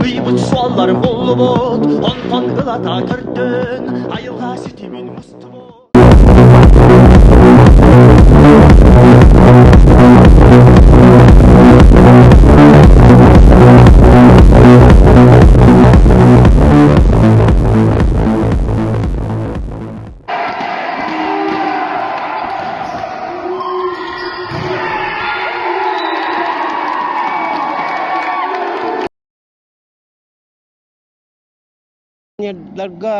Ыйбыт суолларын буллубут, онтон ылата көрдөн, айылҕа ситимин мустубут. Легионердарга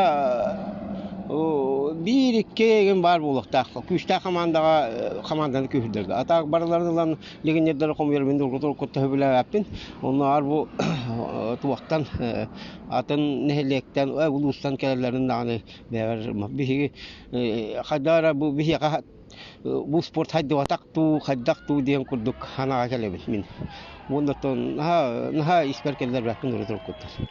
биир-икки игин баар буолуохтаах. Күүстээх хамаандаҕа хамаанданы күүһүрдэргэ. А так барыларын ылан легионердары хомуйар мин уруккутта сөбүлээбэппин. Оннооҕор бу туохтан атын нэһилиэктэн, улуустан кэлэллэрин даҕаны бэйэбэр биһиги хайдах эрэ бу биһиэхэ бу спорт хайдыбатах дуу, хайдах дуу диэн курдук санааҕа кэлэбин мин. Уонна оттон наһаа наһаа испэр кэллэрбэппин урут уруккуттан.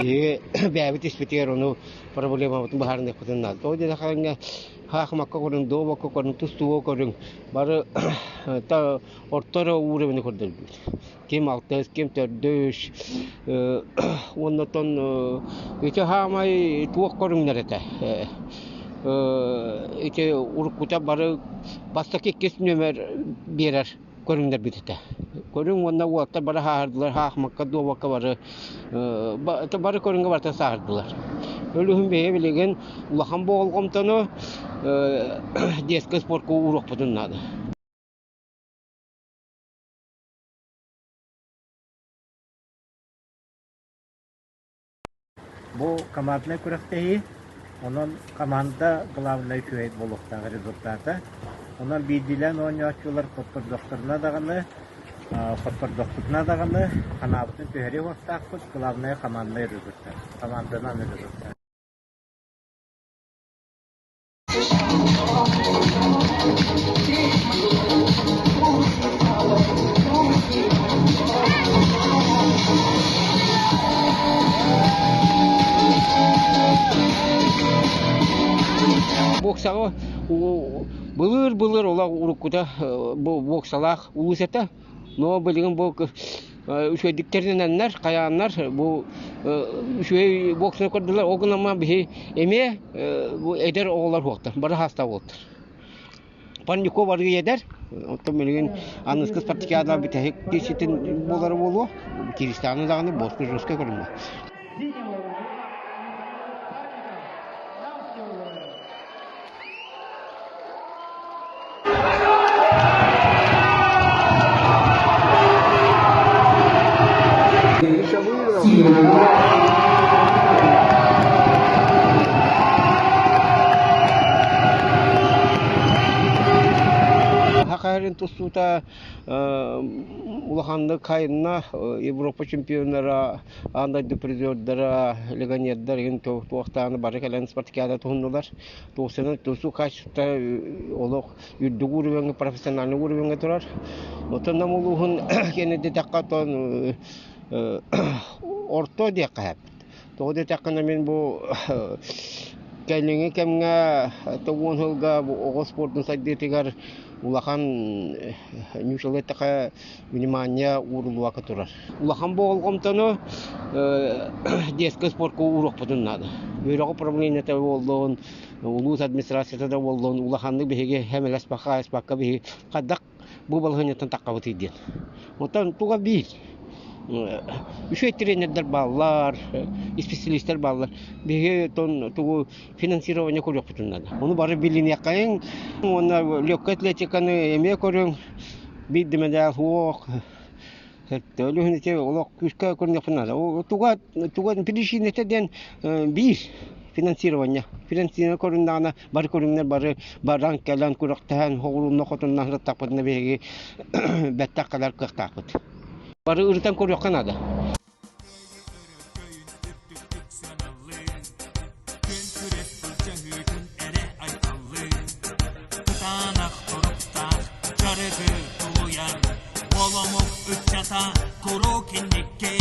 Биһиги бэйэбит испитигэр ону проблемабытын быһаарыныахпытын наада. Тоҕо диэтэххэ хаахымакка көрүҥ, дуобакка көрүҥ, тустууга көрүҥ бары орто эрэ уровени көрдөрдүбүт. Ким алтыс, ким төрдүс уонна оттон ити хаамай туох көрүҥнэр этэ ити уруккута бары бастакы иккис нүөмэр биэрэр көрүҥнэрбит этэ. Көрүҥ уонна уолаттар бары сааһырдылар, хаахмакка, дуобакка бары бары көрүҥҥэ барыта сааһырдылар. Ол иһин биһиги билигин улахан болҕомтону детскэй спорка ууруохпутун наада. Бу команднай күрэхтэһии, онон команда главнай үчүгэй буолуохтаах результата. Онон биирдиилээн оонньооччулар хоттордохторуна даҕаны, хоттордохпутуна даҕаны санаабытын түһэриэ уохтаахпыт, главное команднай результат, команданан результат. Боксаҕа былыр-былыр олох уруккута бу боксалаах улуус этэ. Но билигин бу үчүгэйдик тэринэннэр, хайааннар бу үчүгэй боксаны көрдүлэр. Ол гынан биһи эмиэ бу эдэр оҕолор суохтар, бары хаастаах уолаттар. Парников арыый эдэр, оттон билигин аныгыскы спартакиада бүтэһик киирситин буолара буолуо. Киристианы даҕаны боску жестко көрүҥҥэ. Саха тустуута улаханнык хайынна Европа чемпионнара, аан дойду призердара, легионердар игин туохтааны бары кэлэн спартакиада туһуннулар. Туохсанан тусу качество олох үрдүк уровеҥҥа профессиональный уровеҥҥа турар. Оттон Нам улууһун кэннидэтэххэ оттон орто диэххэ сөп. Тоҕо диэтэххинэ мин бу кэлиҥҥи кэмҥэ 60 сылга бу оҕо спордун сайдыытыгар улахан ньуучалыы эттэххэ внимание ууруллубакка турар. Улахан болҕомтону детскэй спорка ууруохпутун наада. Үөрэх управлениета буоллун, улуус администрацията да буоллун, улаханнык биһиги хэмэлэспэккэ, айаспакка биһиги хайдах бу балаһыанньаттан таххабытый диэн. Оттон туга биир үчүгэй тренердэр бааллар, исписэлиистэр бааллар. Биһиги оттон тугу финансирование көрүөхпүтүн наада. Ону бары билиниэххэйиҥ уонна легкай атлетиканы эмиэ көрүҥ. Биир да мэдээл суох. Өлүһүн ити олох күүскэ көрүнүөхпүн наада. Туга туга причинэтэ диэн биир финансирование. Финансирование көрүннэҕинэ бары көрүҥнэр бары баран кэлэн күрэхтэһэн хоҕуруунна хотунна сырыттахпытына биһиги бэттэх кэлэр кыахтаахпыт. Бары ырытан көрүөххэ наада. Кытаанах туруктаах дьарыгы тулуйар. Холомук ыччата куруук инникки.